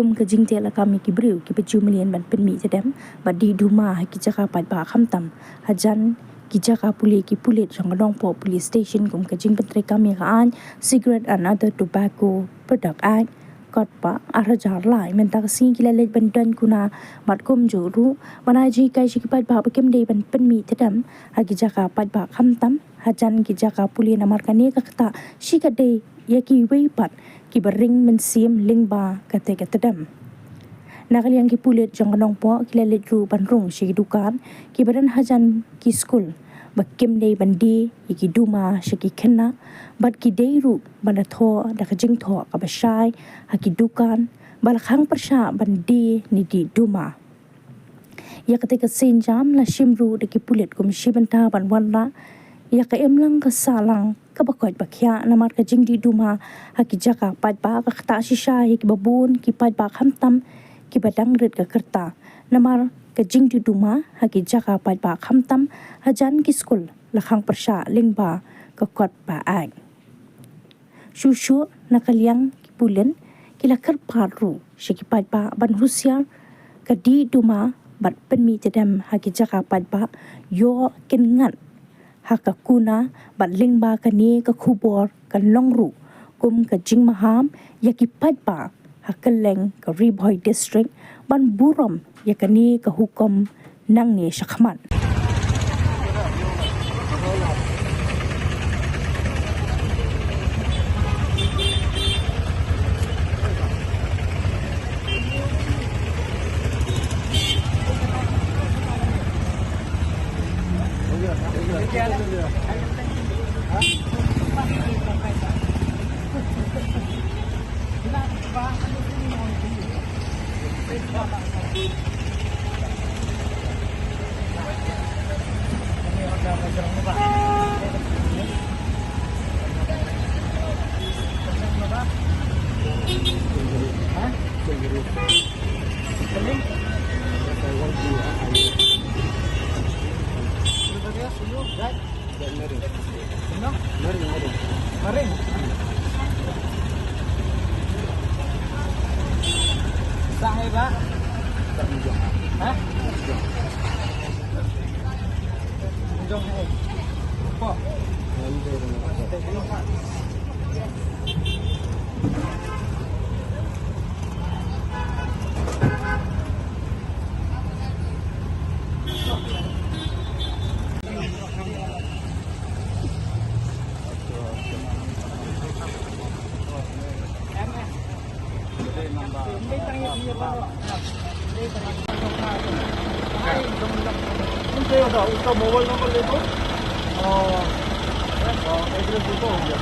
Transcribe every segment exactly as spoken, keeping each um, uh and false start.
Ka jingteh lakam ïa ki briew kiba ju mlien ban pynmih tdem bad dih duma ha ki jaka paidbah khamtam hajan ki jaka pule ki pulit jong ka Nongpoh Police Station kum ka jingpyntreikam ïa ka aiñ Cigarette and Other Tobacco Product Act kot ba ar hajar lai. Mynta ka sngi ki la leit ban don kuna bad kumjuh ruh ban ai jinghikai sha ki paidbah ba kim dei ban pynmih tdem ha ki jaka paidbah khamtam hajan ki jaka pule namar kane ka ktah shi katdei ïa kiwei pat kiba ring mynsiem lyngba katei ka tdem. Na ka liang ki pulit jong ka Nongpoh ki la leit ruh ban rung sha ki dukan kiba don hajan ki skul ba kim dei ban die ïa ki duma sha ki khynnah bad ki dei ruh ban da thoh da ka jingthoh kaba shai ha ki dukan ba la khang pyrshah ban die ne dih duma. Ïa katei ka sienjam la shim ruh da ki pulit kum shi bynta ban wanrah ïa ka imlang ka sahlang kaba koit ba khiah namar ka jingdih duma ha ki jaka paidbah ka ktah shisha ïa kiba bun ki paidbah khamtam kiba dang rit ka kyrta namar ka jingdih duma ha ki jaka paidbah khamtam hajan ki skul la khang pyrshah lyngba ka kot ba aiñ. Shuh shuh na ka liang ki pulit ki la kyrpad ruh sha ki paidbah ban husiar ka dih duma bad pynmih tdem ha ki jaka paidbah ïoh kin ngat ha ka kuna bad lyngba kane ka khubor kan long ruh kum ka jingmaham ïa ki paidbah ha kylleng ka Ri Bhoi District ban burom ïa kane ka hukum nangne shakhmat. Maring, maring. Maring. Sah hai, Bah? Ha? Jong hai. Apa? उसका मोबाइल नंबर ले दो और एड्रेस दे दो, हो गया।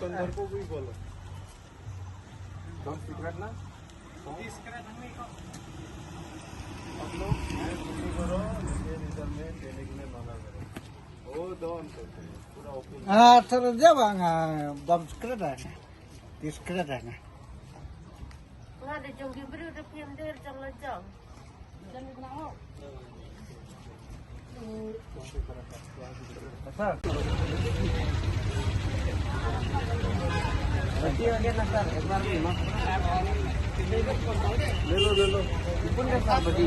दुकानदार को भी बोलो। कौन सिगरेट ना? आप लोग ये शुरू करो, लेकिन इधर में देने के लिए मना करो। वो दो हम करते हैं, पूरा ओपन। Ah, terus dia bang, ah, bom sekret dah. Di sekret dah. Nga da jong ki briew da phim der jong la jong. Jong ki nang. सर, गलती हो गया ना सर, एक बार भी माफ। ले लो, ले लो। कौन का सर बदी?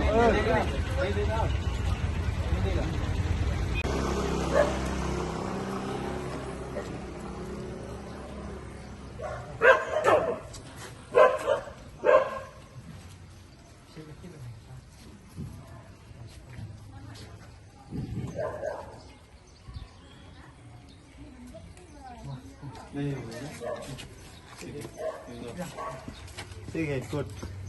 ठीक है, गुड।